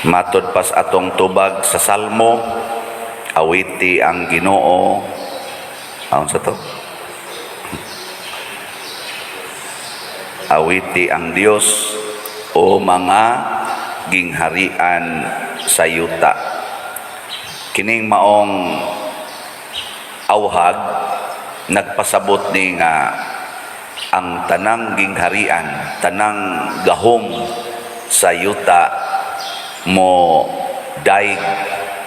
Matod pas atong tubag sa Salmo, awiti ang Ginoo. Aon sa to? Awiti ang Dios o mga gingharian sa yuta. Kining maong awhag nagpasabot ni nga ang tanang gingharian, tanang gahom sa yuta mo daig,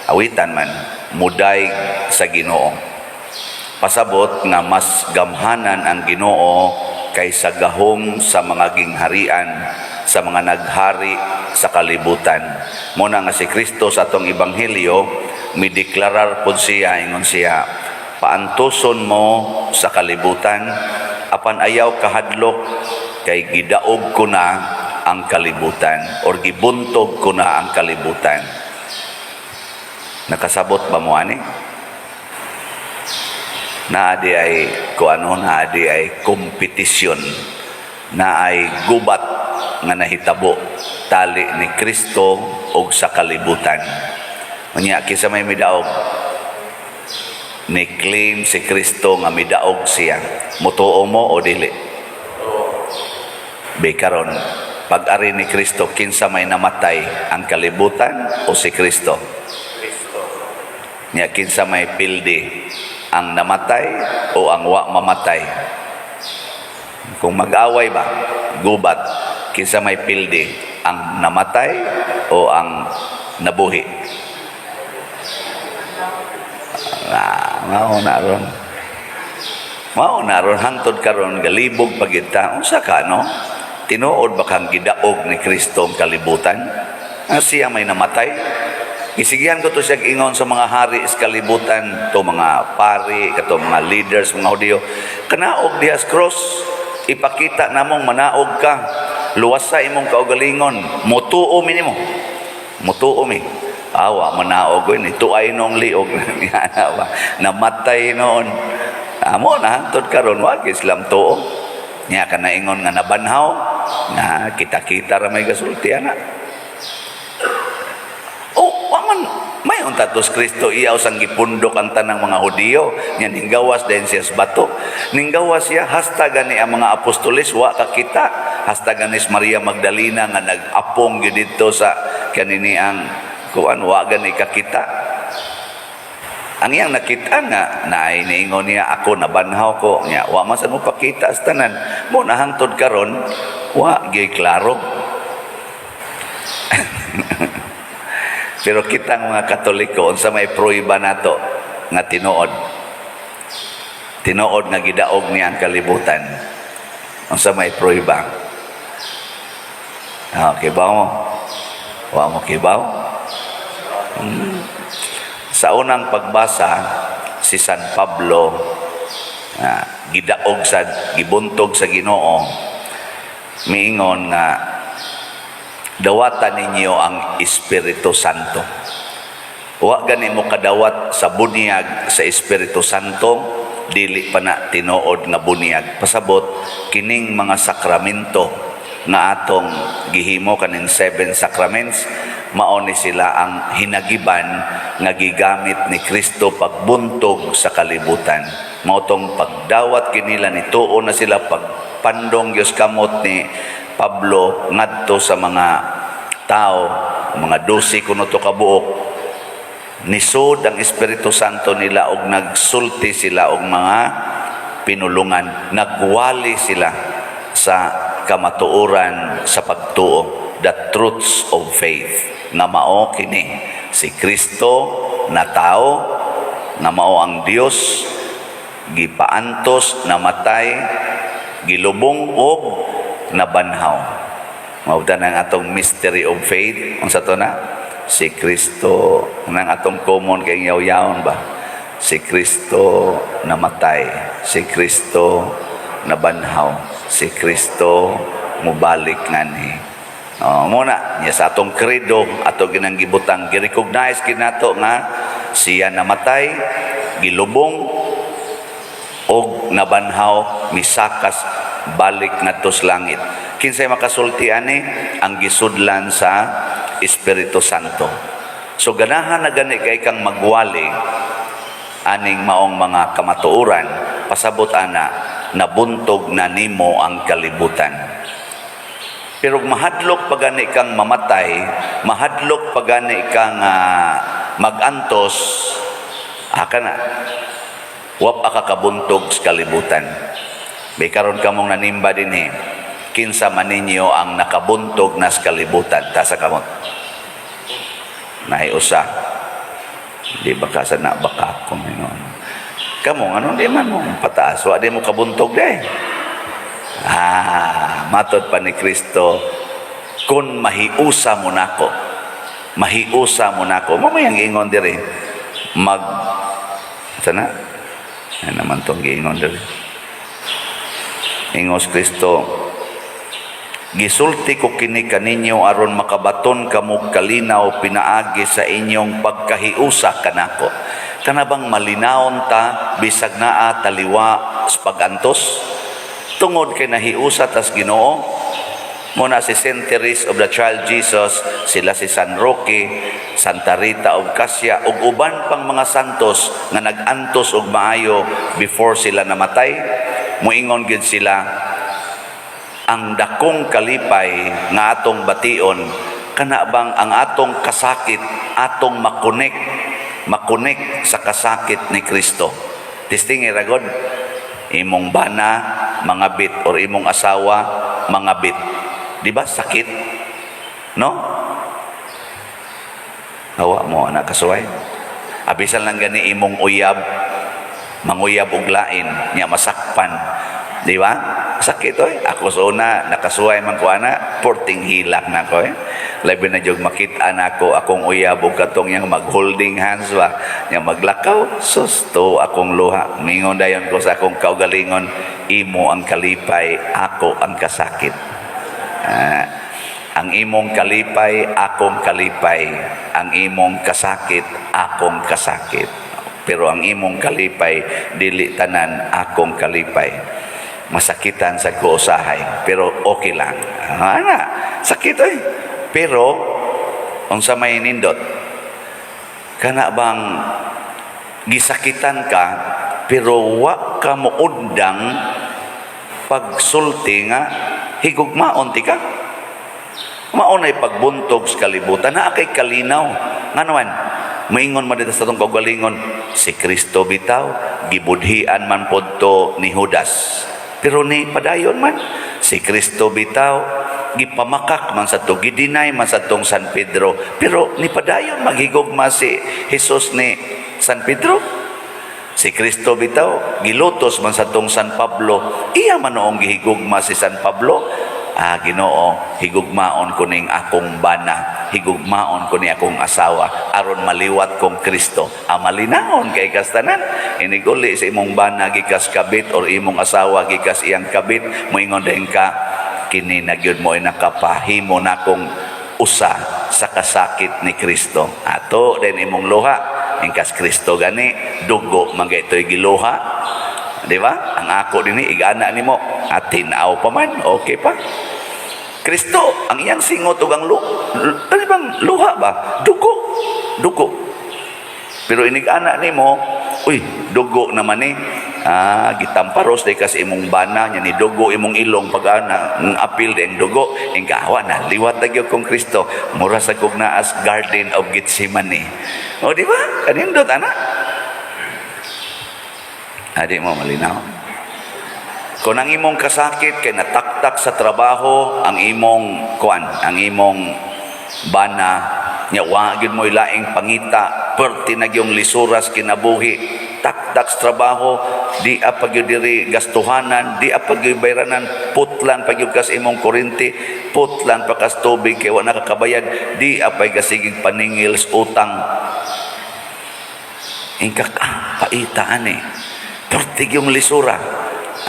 awitan man, mudaig sa Ginoo. Pasabot nga mas gamhanan ang Ginoo kaysa gahom sa mga gingharian, sa mga naghari sa kalibutan. Muna nga si Kristo sa atong ebanghelyo mideklarar pud siya, ingon siya, "Paantuson mo sa kalibutan, apan ayaw kahadlok kay gidaog ko na ang kalibutan," or "gibuntog ko na ang kalibutan." Nakasabot ba mo ani? Naa di ay ko ano, naa di ay kompetisyon, na ay gubat nga nahitabo tali ni Kristo og sa kalibutan. Unya, kinsa may midaog? Ni claim si Kristo nga midaog siya. Mutuo mo o dili? Be karon, pag-ari ni Kristo, kinsa may namatay, ang kalibutan o si Kristo? Kristo. Nya kinsa may pildi, ang namatay o ang wa mamatay? Kung mag-away ba, gubat, kinsa may pildi, ang namatay o ang nabuhi? Ah, mao na ron. Mao na ron hangtod karon galibog pagita. Unsa ka, no? Tinuod ba kang gidaog ni Kristo ang kalibutan? Ang siya may namatay? Gisigihan ko to siya ingon sa mga hari sa kalibutan, to mga pari, kato mga leaders, mga Hudiyo. Kanaog diha sa cross, ipakita namong manaog ka. Luwas sa imong kaugalingon, mutuo mi nimo. Mutuo mi. Awa manaog ko ni tuay nong liog niya ba. Namatay noon. Amo na hangtod karon wa Islam tuo. Nya ka naingon nga nabanhaw, na kita-kita ra may gasulti ana. Oh, wa man may unta tos Kristo iyaw sang gipundok ang tanang mga Hudiyo nya ninggawas din siya sa bato. Ninggawas siya hasta gani ang mga apostoles wa kakita, hasta ganis Maria Magdalena nga nag-apong gyud didto sa kanini ang kuan, wa gani kakita. Ang iyang nakita nga naay niingon niya, "Ako nabanhaw ko." Nya wa man sad mo pakita sa tanan mo na hangtod karon wa gyud klaro. Pero kitang mga Katoliko, unsa may prueba nato nga tinuod? Tinuod nga gidaog niya ang kalibutan. Unsa may prueba? Ah, kibaw mo? Wa mo kibaw? Sa unang pagbasa, si San Pablo gidaog sa gibuntog sa Ginoo, miingon nga dawatan ninyo ang Espiritu Santo. Wa gani mo kadawat sa bunyag sa Espiritu Santo, dili pa na tinuod nga bunyag. Pasabot kining mga sakramento nga atong gihimo, kaning seven sacraments, mao ni sila ang hinagiban nga gigamit ni Kristo pagbuntog sa kalibutan. Mao tong pagdawat kinila, nituo na sila, pagpandong Dios kamot ni Pablo ngadto sa mga tao, mga 12 kuno to kabuok, nisod ang Espiritu Santo nila og nagsulti sila og mga pinulungan, nagwali sila sa kamatuoran sa pagtuo, the truths of faith, nga mao kini si Kristo na tao, nga mao ang Dios, gipaantos, namatay, gilubong og nabanhaw. Mao ang atong mystery of faith. Unsa to na? Si Kristo nang atong common kay yaw-yawon ba? Si Kristo namatay, si Kristo nabanhaw, si Kristo mubalik nganhi. Oh, muna niya sa atong credo ato ginang gibutang, gi-recognize kinato nga siya namatay, gilubong og nabanhaw, misakas balik ngadto sa langit. Kinsay makasulti ani? Ang gisudlan sa Espiritu Santo. So ganahan na gani kay kang magwali aning maong mga kamatuoran, pasabot ana nabuntog na nimo ang kalibutan. Pero mahadlok pa gani kang mamatay, mahadlok pa gani kang magantos, aka na. Wa pa ka kabuntog sa kalibutan. May karon kamong nanimba dinhi. Kinsa man ninyo ang nakabuntog na sa kalibutan? Taas kamot. Naay usa. Di ba ka sa na baka ko noon. Kamo ano di man mo pataas, wa di mo kabuntog day. Ah, matod pa ni Kristo, kung mahiusa mo nako, mahiusa mo nako. Mamayang ingon diri, mag sana ano naman tong giingon diri. Ingos Kristo, "Gisulti ko kini kaninyo aron makabaton kamo kalinaw pinaagi sa inyong pagkahiusa kanako." Kana bang malinawon ta bisag naa taliwa sa pagantos? Tungod kay nahiusa tas Ginoo. Mo na si Saint Therese of the Child Jesus, sila si San Roque, Santa Rita of Cascia, ug uban pang mga santos nga nag-antos og maayo before sila namatay, moingon gid sila, ang dakong kalipay nga atong bation kana bang ang atong kasakit atong makonek sa kasakit ni Kristo. Testing ragod imong bana mangabit or imong asawa mangabit, di ba sakit, no? Hawa mo anak kasuway, abisan lang gani imong uyab manguyab og lain nya masakpan, di ba sakit oy? Ako sa una nakasuway man ko ana, porting hilak na ko eh. Labi na jud makita nako akong uyab og katong yang mag-holding hands ba nya maglakaw, susto akong luha. Mingon dayon ko sa akong kaugalingon, "Imo ang kalipay, ako ang kasakit." Ah, ang imong kalipay, akong kalipay. Ang imong kasakit, akong kasakit. Pero ang imong kalipay, dili tanan akong kalipay. Masakitan sa ko usahay, pero okay lang. Ah, ana, sakit oy. Pero unsa may nindot? Kana bang gisakitan ka pero wa ka moundang pagsulti nga higugmaon ti ka? Mao nay pagbuntog sa kalibutan naa kay kalinaw. Ngano man moingon man dito sa atong kaugalingon, si Kristo bitaw gibudhian man pod to ni Judas, pero ni padayon man. Si Kristo bitaw gipamakak man sa to, gidinay man sa tong San Pedro, pero ni padayon maghigugma si Jesus ni San Pedro. Si Kristo bitaw gilutos man sa tong San Pablo, iya man noong gihigugma si San Pablo. Ah, Ginoo, higugmaon ko ning akong bana, higugmaon ko ni akong asawa aron maliwat kong Kristo. Ah, malinawon kay kastanan. Iniguli sa imong bana gikas kabit or imong asawa gikas iyang kabit, moingon din ka, kini na gyud mo ay nakapahimo nakong usa sa kasakit ni Kristo. Ato din imong luha, ingkas Kristo gani dugo man kay ito'y giluha. Di ba? Ang ako dinhi igana nimo, at tinaw pa man, okay pa. Kristo, ang iyang singot ug ang ano bang luha ba? Dugo. Dugo. Pero inig-ana nimo, uy, dugo naman ni. Ah, gitamparos day kasi imong bana nya ni dugo imong ilong pag ana, ang apil din dugo ing kawa na liwat na gyud kong Kristo, mura sa kog naas Garden of Gethsemane. O di ba? Kanindot ana. Adi mo malinaw. Kung ang imong kasakit kay nataktak sa trabaho, ang imong kuan, ang imong bana nya wa gyud mo ilaing pangita, perti na gyung lisuras kinabuhi, taktak sa trabaho, di pa gyud diri gastuhanan, di pa gyud bayranan, putlan pa gyud kas imong kuryente, putlan pa kas tubig kay wa nakakabayad, di pa kasigig paningil sa utang. Ingkak ah, paita ani. Perti yung lisura.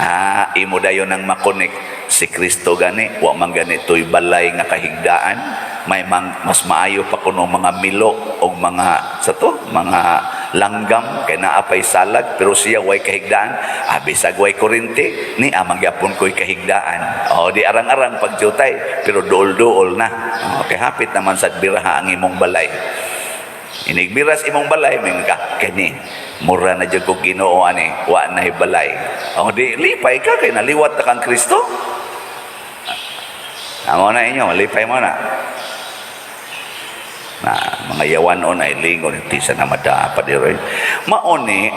Ah, imo dayon ang makonek si Kristo gani, wa man gani to'y balay nga kahigdaan, may mang, mas maayo pa kuno mga milo og mga sa to, mga langgam kay naa pay salag, pero siya way kahigdaan. Ah, bisag way kuryente ni amang gyapon ko'y kahigdaan. O di arang-arang pagjutay, pero duol-duol na. O, kay hapit naman sa biraha ang imong balay. Inigbiras imong balay, may ka kani mura na jud kog Ginoo ani, wa na balay. O di lipay ka kay naliwat na kang Kristo. Amo na inyo, lipay mo na. Na mga yawanon ay lingon ti sa na madapat diroy. Mao ni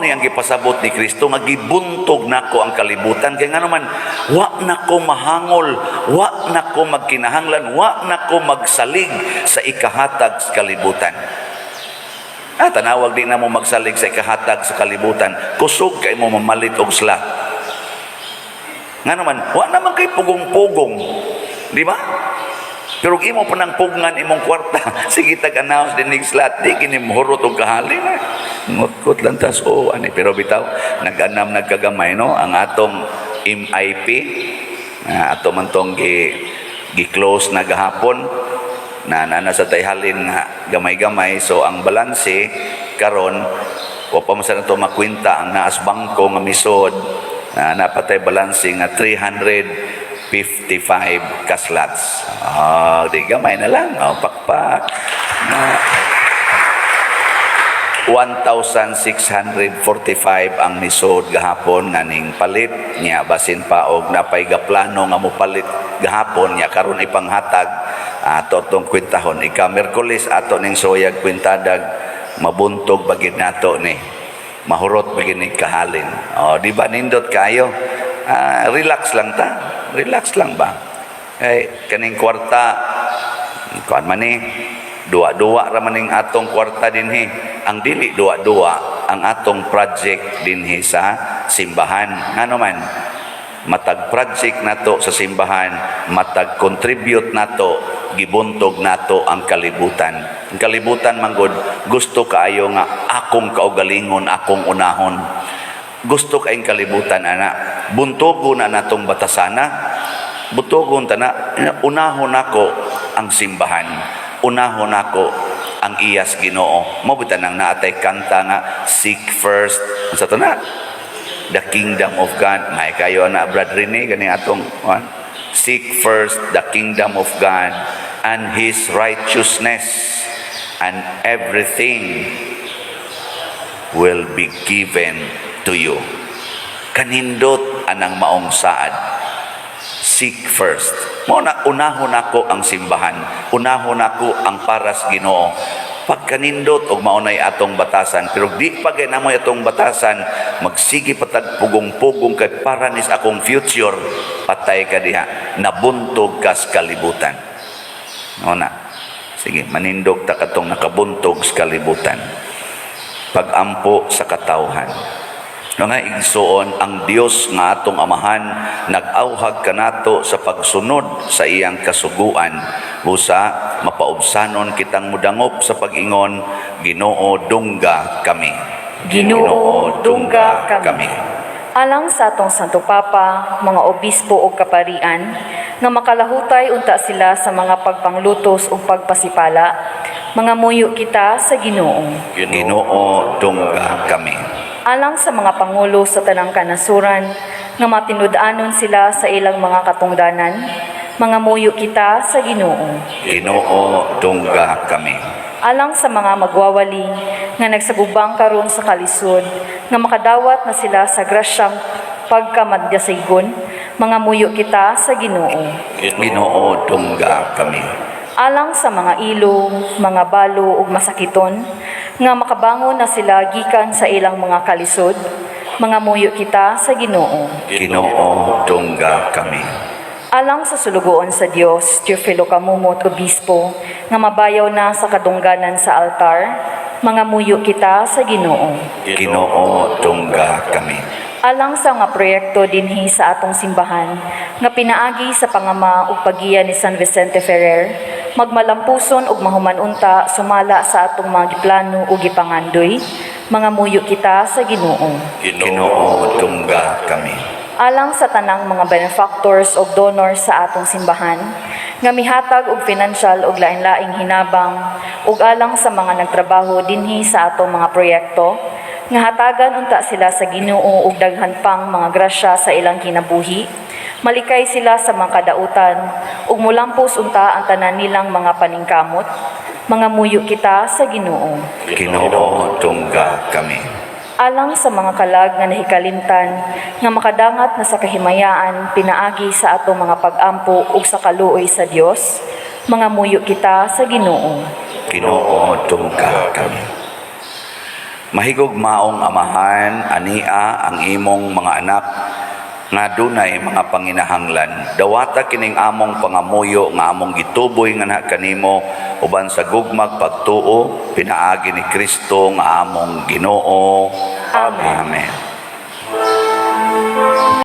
ang gipasabot ni Kristo nga gibuntog nako ang kalibutan, kay ngano man wa nako mahangol, wa nako magkinahanglan, wa nako magsalig sa ikahatag sa kalibutan. Ah, tanawag di na mo magsalig sa ikahatag sa kalibutan, kusog kay mo mamalit og slot. Ngano man wa naman kay pugong-pugong, di ba? Pero kung imo pa nang pugngan imong kwarta, sige tag-announce din ning slot, di kini mohurot og kahalin eh. Ngutkot lang tas o ani, pero bitaw nag-anam nagkagamay, no, ang atong MIP na ato man tong gi close na gahapon na nana sa tayhalin nga gamay-gamay. So ang balanse karon, wa pa man sa nato makwenta ang naas bangko nga misod na napatay balanse nga 355 ka slots. Ah, di gamay na lang. Oh, pakpak. Na 1,645 ang misod gahapon nga ning palit niya, basin pa og napay gaplano nga mopalit gahapon niya karon ipanghatag ato tong kwentahon ika Miyerkules ato ning soyag kwentadag. Mabuntog bagid nato ni, mahurot bagid ni kahalin. Oh, di ba nindot kayo? Ah, relax lang ta, relax lang ba, eh kaning kwarta kuan man ni, duwa-duwa ra man ning atong kwarta dinhi. Ang dili duwa-duwa ang atong project dinhi sa simbahan. Ngano man matag project nato sa simbahan, matag contribute nato, gibuntog nato ang kalibutan. Ang kalibutan manggod gusto kaayo nga akong kaugalingon, akong unahon. Gusto kaayong kalibutan ana. Buntogo na natong batasana, butogon ta na, unahon nako ang simbahan, unahon nako ang iyas Ginoo. Mo bitan nang naatay kanta nga "Seek first", unsa to na, "the kingdom of God". May kayo na, Brad Rene, gani atong one. "Seek first the kingdom of God and His righteousness, and everything will be given to you." Kanindot anang maong saad. Seek first. Mo na unahon nako ang simbahan, unahon nako ang paras Ginoo. Pagkanindot og maunay atong batasan, pero di pa gay namoy atong batasan, magsige patag pugong-pugong kay para nis akong future, patay ka diha, nabuntog kas kalibutan. No na. Sige, manindog ta katong nakabuntog sa kalibutan. Pagampo sa katawhan. Mga igsoon, ang Dios nga atong Amahan nag-awhag kanato sa pagsunod sa iyang kasuguan busa mapaubsanon kitang mudangop sa pag-ingon, "Ginoo, dungga kami." Ginoo, dungga kami. Alang sa atong Santo Papa, mga obispo ug kaparian, nga makalahutay unta sila sa mga pagpanglutos ug pagpasipala, mangamuyo kita sa Ginoo. Ginoo, dungga kami. Alang sa mga pangulo sa tanang kanasuran, nga matinud-anon sila sa ilang mga katungdanan, mangamuyo kita sa Ginoo. Ginoo, dungga kami. Alang sa mga magwawali nga nagsagubang karon sa kalisod, nga makadawat na sila sa grasyang pagkamadiyasaygon, mangamuyo kita sa Ginoo. Ginoo, dungga kami. Alang sa mga ilo, mga balo ug masakiton, nga makabangon na sila gikan sa ilang mga kalisod, mangamuyo kita sa Ginoo. Ginoo, dungga kami. Alang sa sulugoon sa Dios, Teofilo Camomot, Obispo, nga mabayaw na sa kadungganan sa altar, mangamuyo kita sa Ginoo. Ginoo, dungga kami. Alang sa mga proyekto dinhi sa atong simbahan nga pinaagi sa pangama ug paggiya ni San Vicente Ferrer, magmalampuson ug mahuman unta sumala sa atong mga giplano ug gipangandoy, mangamuyo kita sa Ginoo. Ginoo, dungga kami. Alang sa tanang mga benefactors ug donors sa atong simbahan nga nga mihatag og financial ug lain-laing hinabang, ug alang sa mga nagtrabaho dinhi sa atong mga proyekto, nga hatagan unta sila sa Ginoo og daghan pang mga grasya sa ilang kinabuhi, malikay sila sa mga kadautan ug mulampos unta ang tanan nilang mga paningkamot. Mangamuyo kita sa Ginoo. Ginoo, tungga kami. Alang sa mga kalag nga nahikalimtan nga makadangat na sa kahimayaan pinaagi sa atong mga pag-ampo ug sa kaluoy sa Dios, mangamuyo kita sa Ginoo. Ginoo, tungga kami. Mahigugmaong Amahan, ania ang imong mga anak nga dunay mga panginahanglan. Dawata kining among pangamuyo nga among gituboy nganha kanimo uban sa gugmag pagtuo pinaagi ni Kristo nga among Ginoo. Amen. Amen.